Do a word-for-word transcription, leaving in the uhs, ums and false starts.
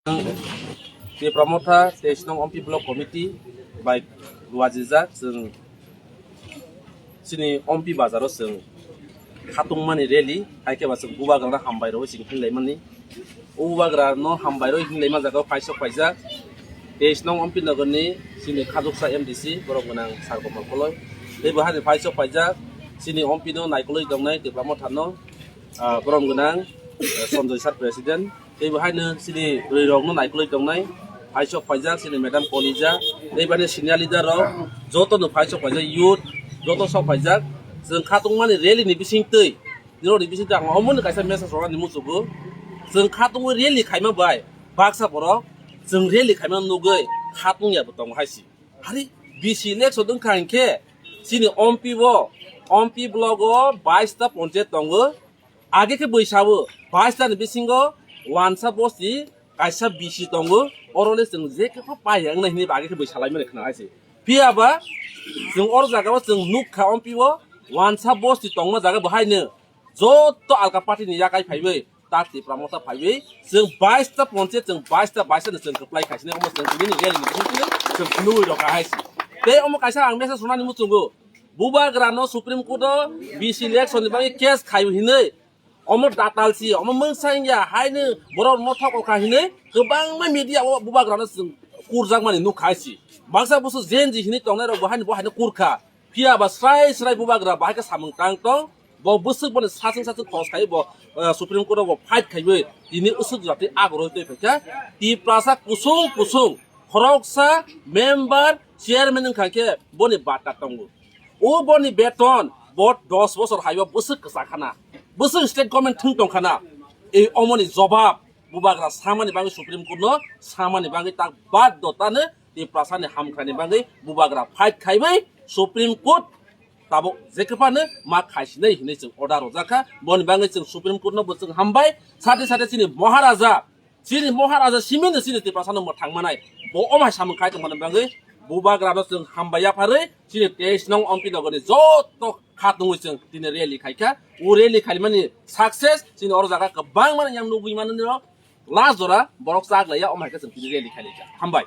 Tipra Motha teis nong Ompi Block Committee bai ruajijak chwng chini Ompi bazaro chwng khatungmani rally, hai khe ba chwng bubagrano hambai rwui chwng hinlaimani. O bubagrano hambai rwui hinlaima jagao phaisok phaijak teis nong Ompi Nagarni chini khajuksa M D C borom gwnang Sar Komal Koloi. Tei bo hani phaisok phaijak chini Ompi no naikolwi tongnai Tipra Mothano, ah, borom gwnang, eh, Sanjoy Sar President. Tei bo haino chini rwirokno naikolwi tongnai, phaisok phaijak chini Madam Kolija, tei bani senior leader rok jotono phaisok phaijak, youth joto sok phaijak. Chwng khatungmani rally ni bisingtwi nirokni bisingtwi ang omono kaisa message rwnani muchungo. Chwng khatungwi rally khaima bai baksa borok chwng rally khaima nugwi khatung ya bo tongo hai si. Hari B C election wngkha hinkhe chini Ompi bo, Ompi block o bais ta ponchayat tongo. Age khe bwsao bais ta ni bisingo wansa bosti kaisa B C tongo. Oro le chwng je khe pha pai ya wngnai hinwi age khe bwsa lai mani khna hai se. Phiya ba chwng oro jaga o chwng nuk kha Ompi o wansa bosti tongma jaga bo haino joto alka party ni yakai phaiwi tak Tipra Motha phaiwi chwng bais ta ponchayat chwng bais ta bais ta ni chwng kwplai khaisini omo chwng tini ni rally ni bisingtwi chwng phunugwi rokha hai se. Tei omo kaisa ang message rwnani muchungo. Bubagrano Supreme Court o B C election ni bagwi case khai hinwi omo datal si, omo mungsa wngya, haino borok no thok okha hinwi kwbangma media o bubagrano chwng kurjakmani nukha hai si. Baksa busu Gen Z hinwi tongnai rok bo haino bo haino kurkha. Phiya ba srai srai bubagra bahai khe samung tang tong, bo bwswk boni sachwng sachwng khorok khai bo, eh, Supreme Court o bo fight khaiwi tini usuk jati agoroi twi phaikha. Tiprasa kusung kusung khoroksa member chairman wngkha khe boni bata tongo. O boni beton bo dos bosor haiba bwswk kwchak khana, bwswk state government thwng tong khana. Ei omoni jobab bubagra samani bagwi Supreme Court no samani bagwi tak baddhota no Tiprasa ni hamkrai ni bagwi bubagra fight khaiwi Supreme Court tabuk jekphano ma khaisinai hinwi chwng order rwjakha. Boni bagwi chwng Supreme Court no bo chwng hambai, sate sate chini Maharaja Chini Maharaja simino chini Tiprasano mwthang manai. Bo omai samung khai tongmani bagwi bubagrano chwng hambai yapharwi chini teis nong Ompi Nagarni joto khatungwi chwng tini rally khaikha. O rally khaimani success chini oro jaga kwbangma yang nugwi manani rok last jora borok chak laiya, omai khe chwng tini rally khailaikha. Hambai.